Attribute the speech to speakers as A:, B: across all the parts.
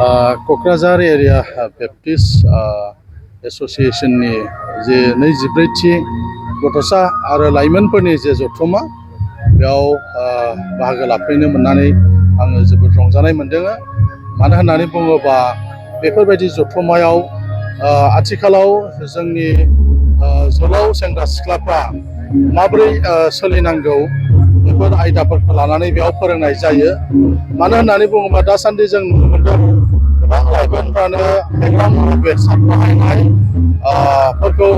A: Kokrajhar area Baptist एस'सिएशननि जे 24थि गथ'सा आरो लाइमोनफोरनि जे जथुम्मा बेयाव बाहागो लाफैनो मोननानै आङो जोबोद रंजानाय मोनदों। मानो होननानै बुङोबा बेफोरबायदि जथुम्मायाव आथिखालाव जोंनि जोहोलाव सेंग्रा सिख्लाफ्रा माबोरै सोलिनांगौ बेफोर आयदाफोरखौ लानानै बेयाव फोरोंनाय जायो। मानो होननानै बुङोबा दासान्दि जों नुनो मोनदों गोबां लाइमोनफ्रानो गोबां बेसाद बाहायनाय फोरखौ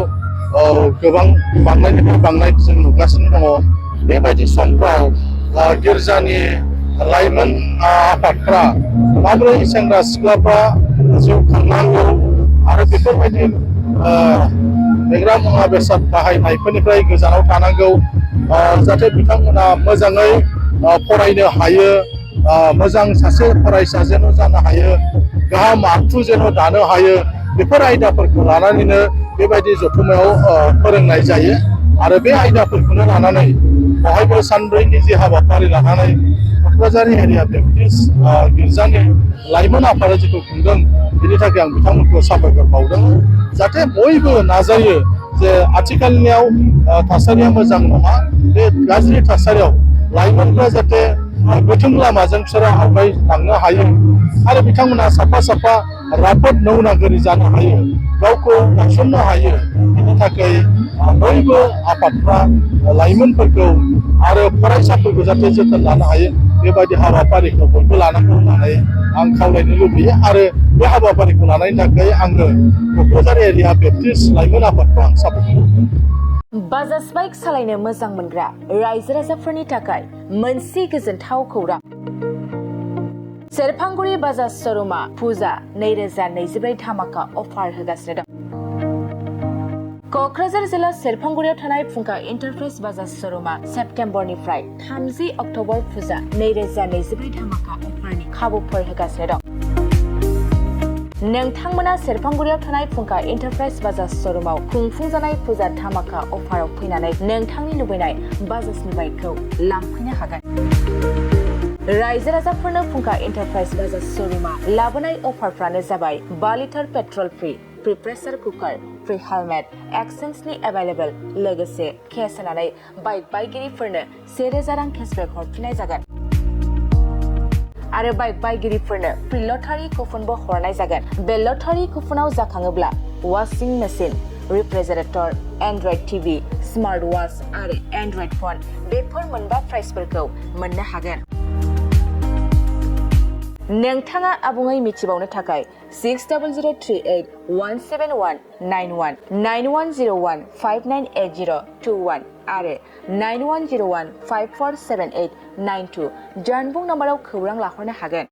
A: गोबां बांनायनिफ्राय बांनाय जों नुगासिनो दङ। बेबायदि समफ्राव गिर्जानि लाइमोन आफादफ्रा माबोरै सेंग्रा सिख्लाफ्रा जिउ खांनांगौ आरो बेफोरबायदि फेग्रा मुवा बेसाद बाहायनायफोरनिफ्राय गोजानाव थानांगौ, जाहाथे बिथांमोना मोजाङै फरायनो हायो, मोजां सासे फरायसा जेन' जानो हायो, गाहाम आखु जेन' दानो हायो, बेफोर आयदाफोरखौ लानानैनो बेबायदि जथुम्मायाव फोरोंनाय जायो। आरो बे आयदाफोरखौनो लानानै बहायबो सानब्रैनि जे हाबाफारि लानानै क'क्राझार एरिया बेप्टिस्ट गिर्जानि लाइमोन आफादा जेखौ खुंदों बेनि थाखाय आं बिथांमोनखौ साबायखर बावदों। जाहाथे बयबो नाजायो जे आथिखालनियाव थासारिया मोजां नङा, बे गाज्रि थासारियाव लाइमोनफ्रा जाहाथे गोथों लामाजों बिसोरो आवगायलांनो हायो आरो बिथांमोना साफा साफा राफोद नौनागोरि जानो हायो, गावखौ गायसननो हायो। बेनि थाखाय बयबो आफादफ्रा लाइमोनफोरखौ आरो फरायसाफोरखौ जाहाथे जोथोन लानो हायो बेबायदि हाबाफारिखौ बयबो लानांगौ होननानै आं खावलायनो लुबैयो। आरो बे हाबाफारिखौ लानायनि थाखाय आङो क'क्राझार एरिया बेप्टिस्ट लाइमोन आफादखौ आं साबायखर बावो।
B: बाजाज बाइक सालायनो मोजां मोनग्रा रायजो राजाफोरनि थाखाय मोनसे गोजोनथाव खौरां। सेरफांगुरि बाजाज श'रुमा फुजा 2024 धामाका अफार होगासिनो दं। क'क्राझार जिल्ला सेरफांगुरियाव थानाय फुंखा एन्टारप्राइज बाजाज श'रुमा सेप्तेम्बरनिफ्राय 30 अक्ट'बर फुजा 2024 धामाका अफारनि खाबुफोर होगासिनो दं। नोंथांमोना सेरफांगुरियाव थानाय फुंखा एन्टारप्राइज बाजाज श'रुमाव खुंफुंजानाय फुजा धामाका अफाराव फैनानै नोंथांनि लुबैनाय बाजाजनि बाइकखौ लांफैनो हागोन। रायजो राजाफोरनो फुंखा एन्टारप्राइज बाजाज श'रुमा लाबोनाय अफारफ्रानो जाबाय 5 litre petrol free pressure cooker, free helmet, एक्सचेन्जनि एभेलेबल, लोगोसे केस होनानै बाइक बायगिरिफोरनो 1000 रां केसबेक हरफिननाय जागोन। आरो बाइक बायगिरिफोरनो फ्रि लटारि कुपनबो हरनाय जागोन। बे लटारि कुपनाव जाखाङोब्ला washing machine, refrigerator, android TV, smart watch आरो एन्ड्रइड फन बेफोर मोनबा प्राइजफोरखौ मोननो हागोन। नोंथाङा आबुङै मिथिबावनो थाखाय 6003817191 9101598021 आरो 9101547892 जानबुं नम्बराव खौरां लाहरनो हागोन।